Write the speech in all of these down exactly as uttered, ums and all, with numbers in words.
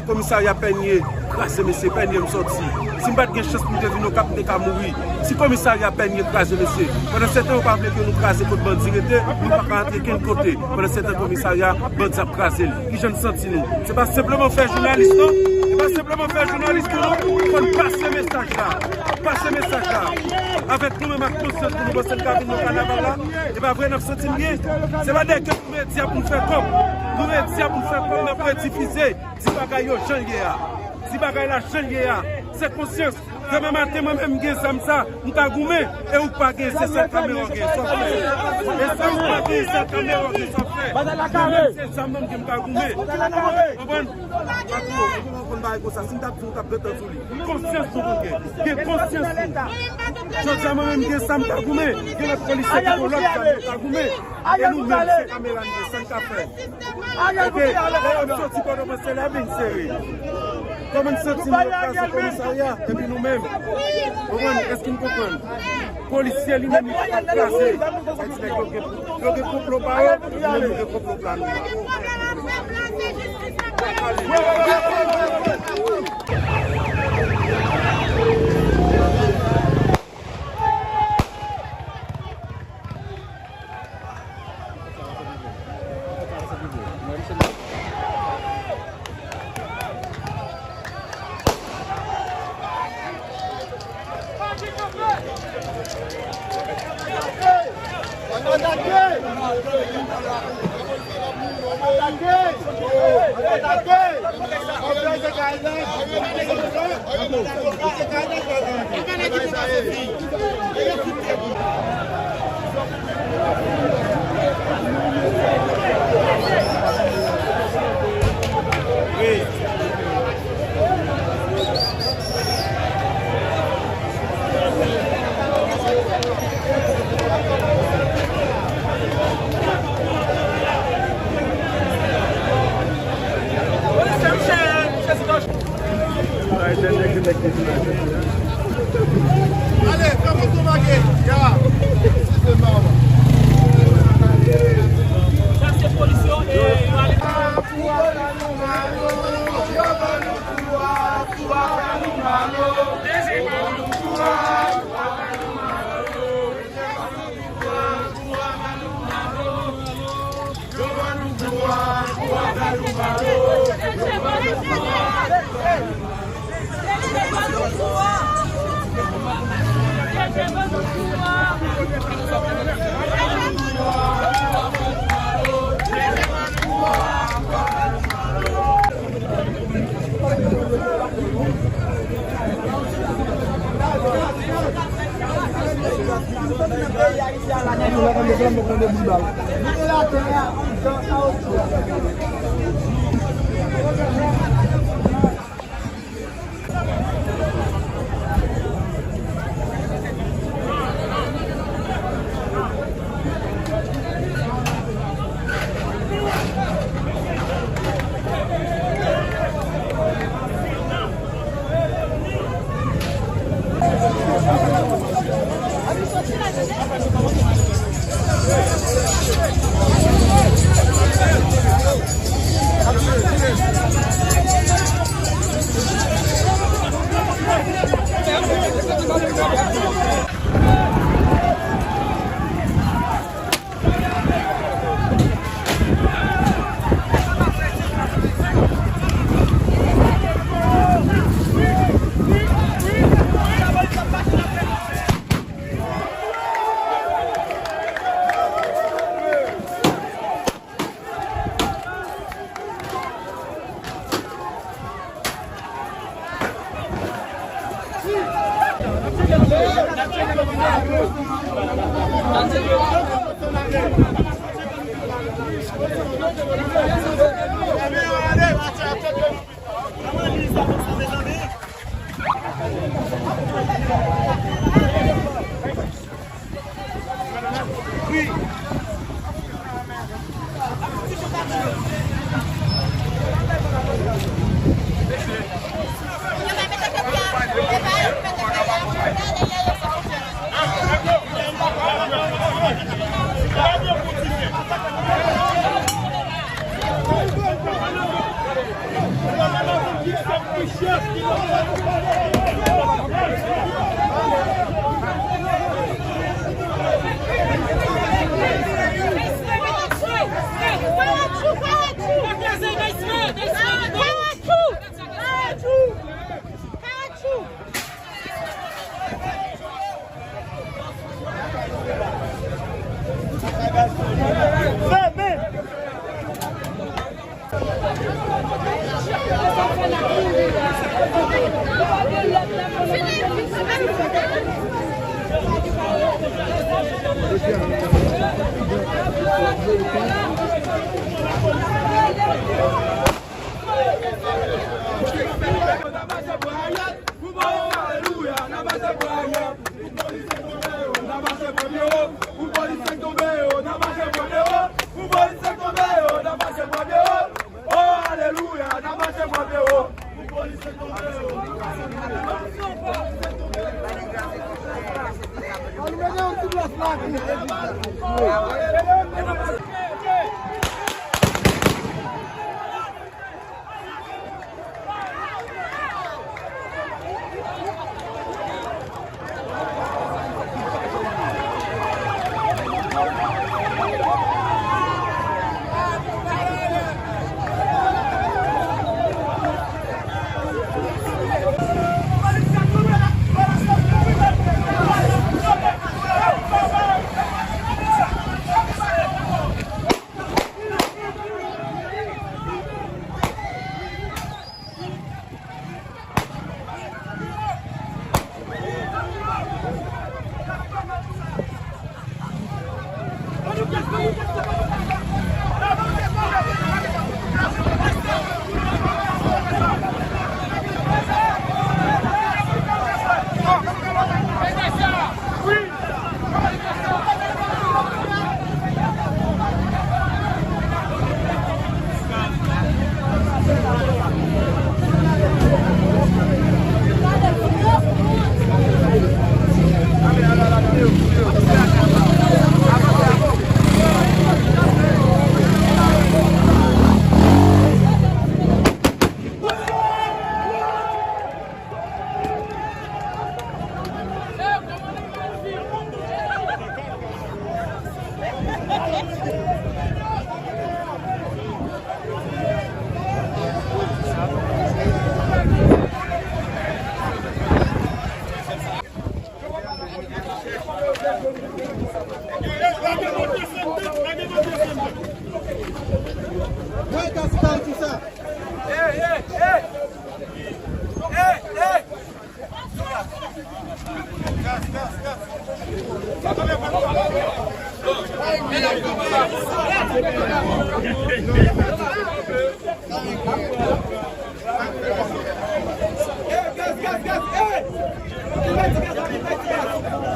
Komisarya Pènye kraze, mesye, Pènye m sòti. Si m pa t gen chans pou m te vin Okap, m te ka mouri. Si komisarya Pènye kraze, mesye, pandan se tan yo pa vle ke nou kraze kot bandi rete, nou pa ka antre kenn kote. Pandan se tan komisarya, bandi ap kraze l. Kijan n santi nou? Se pa senpleman fè jounalis, non. Se pa senpleman fè jounalis, non. Fò n pase mesaj la. Pase mesaj la. Avèk nou menm ak konsyans pou nou panse n ka vin nan kanaval la. E pa vre n ap santi n byen. Se pa dèyè ke nou redi a pou n fè kòb. Nou redi a pou n fè kòb, n ap redifize. Di bagay yo jan l ye a. Di bagay la jan l ye a. Se konsyans. Demen maten, mwen menm m gen zam sa, m ka goumen. E ou k pa gen, se sèl kamera w gen. Sa w fè? E sa ou k pa gen, sèl kamera w gen, sa w fè? Mwen menm se zam nan m gen, m ka goumen. Konprann? Patwon, ou konn bagay konsa. Si m t ap di w, w t ap gentan di w li. Konsyans nou pou gen. Gen konsyans nou. Jodi a, mwen menm gen sa m ka goumen. Gen lòt polisye ki gen lòt zam yo ka goumen. E nou menm se kamera n gen, sa n ka fè? Oke, lè yo soti Pòtoprens, se lè vin sere. Kòman n santi nou yo kraze komisarya, epi nou menm? Konprann? Èske n konprann? Polisye li menm li pa t ap kraze. Sa di nèg yo gen, yo gen konplo pa yo, nou menm nou gen konplo pa nou.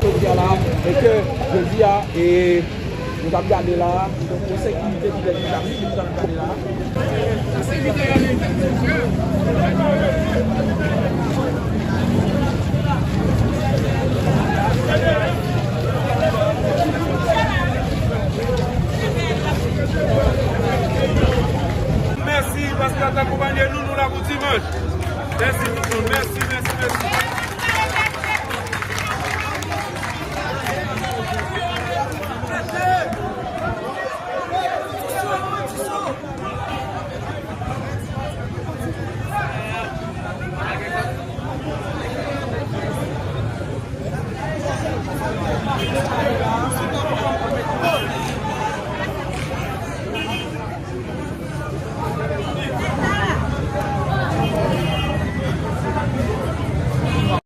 Jodi a la, e ke jodi a, e nou t ap gade la, donk, yon sekirite ki fèt ki t ap, ki t ap gade la. Mèsi paske w t akonpanye nou, nou la pou dimanch. Mèsi tout moun, mèsi, mèsi, mèsi.